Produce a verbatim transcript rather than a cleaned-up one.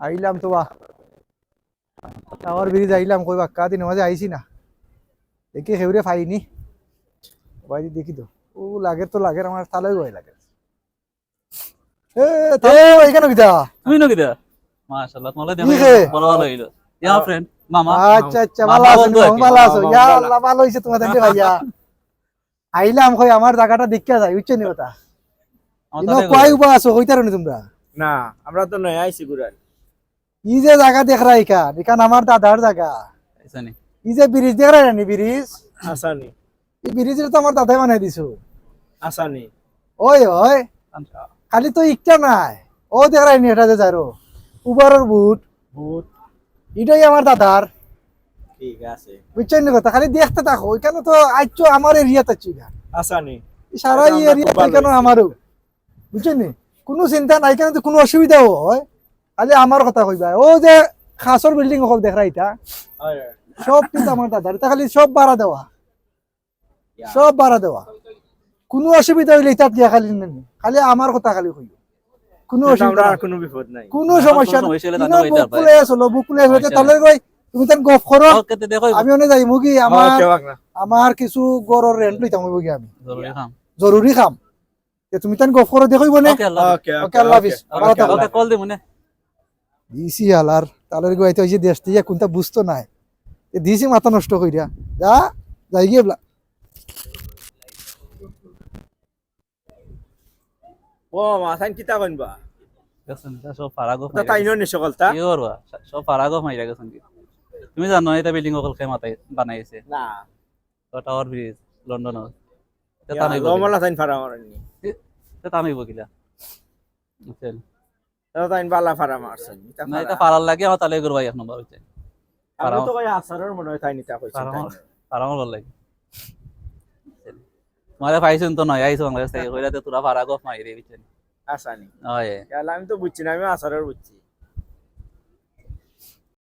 আইলাম তো বা, টাওয়ার ব্রিজ আইলাম, কই বাক্কা দিন মাঝে আইছি না, দেখি কেউরে পাইনি। ভাই দেখি তো, ও লাগের তো লাগের, আমার তালে ভাই লাগে। এ, তালে ভাই, এখানে কিতা? তুমি নো কিতা? মাশাআল্লাহ, তোমার লগে দেখা কে? বড় ভালো হইলো। ইয়া ফ্রেন্ড, মামা। আচ্ছা, আচ্ছা, মামা ভালো আছো বলতো নি? আর কি। ভালো আছো? মামা, ইয়া ভালো। আল্লাহ, ভালো হইছে তোমার দেখে ভাইয়া। আইলাম কই, আমার জাগাটা দেখিয়া যাই, বুঝছো নি কথা? আমার ইনো তালে কয় ভাই। উবা আছো, কইতারো নি তোমরা? না, আমরা তো নয়া আইছি ঘুরার। ই যে জাগা দেখরা ইখান, ইখান আমার দাদার জাগা। আইছা নি? ই যে ব্রিজ দেখরা নি, ব্রিজ? আসানি। ই ব্রিজ তো আমার দাদায় বানাই দিছো। আসানি। ওই, ওই। আচ্ছা। খালি তো ইকটা নাই। ও দেখরা নি, এটা যে যারো। উবারর বুট। বুট। ইটাই আমার দাদার। ঠিক আছে। বুঝছেন নি কথা? খালি দেখতে থাকো। ইখানো তো আইছো আমার এরিয়াত আইছো ইখান। আসানি। সারা এটা ই আমরা এরিয়া খুব ভালো ইখানো হইছে। আমারও। বুঝছেন নি? কোনো চিন্তা নাই, ইখানো তো কোনো অসুবিধাও হয়। খালি আমার কথা কইবা। ও যে খাসর বিল্ডিং অকল দেখরা ইটা, হয়, হয়। সব কিন্তু আমার দাদার। ইটা খালি সব ভাড়া দেওয়া। ইয়া। সব ভাড়া দেওয়া। কোনো অসুবিধা হইলে ইটা দিয়া খালি নেন। খালি আমার কথা খালি কইও। কোনো সেটা অসুবিধা আমরা নাই। আর কোনো বিপদ নাই। কোনো আমার সমস্যা কোনো নাই। সমস্যা হইলে ইনো তাহলে বুক কইতে পারবে। খুলে আসলো, বুক খুলে আসলো, সমস্যা তাহলে নাই। কই, তুমি তান গফ করো। ওকে, তো দেখো। আমি অনে যাইমুগি, আমার, ওকে, বাগনা। আমার কিছু ঘরর রেন্ট লইতাম অইবগি আমি। জরুরি কাম। জরুরি কাম। তে তুমি তান গফ করো, দেখো ইবনে। ওকে, আল্লাহ হাফেজ। ওকে, ওকে, ওকে, আল্লাহ হাফেজ। ওকে, ভালো ওকে, থাকো। ওকে, কল দিমুনে। দিছি হালার, তাহলে গো, এই তো এই যে দেশ দিয়া কোনটা বুঝতো নাই। এ দিছি মাথা নষ্ট কইরা। যা, যাই গিয়ে বলা। ও, মাথায় কিতা কইন বা? গেছেন, ইটা সব ফারাগ অফ ওটা মাইরা তাই গেছে। নয় নি সকলটা? কি করবা? সব ফারাগ অফ মাইরা গেছেন কি? তুমি জানো না, ইটা বিল্ডিং অকল কে মাথায় বানাইছে? না। তো টাওয়ার ব্রিজ, লন্ডন। ইটা ইয়া, তান অইবো কিলা? লমলা তাইন ফারা মারেননি। এ, ইটা তান অইবো কিলা? বুঝছেন? ইটা তাইন বালা ফারা মারছেন। ইটা না, ইটা ফারা। ফারার লাগি আমার তালে করবা এক নম্বর হইছে। আমি ফারা তো কই আসারর মনে হয় তাই নিতা কইছেন, ফারা তাই আমার, না? ফারা আমার ভালো লাগে। তোমারে পাইছইন তো নয়, আইছো বাংলাদেশ থেকে, কইরা তো তোরা ফারা গফ মাইরে, বুঝছেন? আসানি। ওই। ইয়ালা, আমি তো বুঝছি না, আমি আসারর বুঝছি।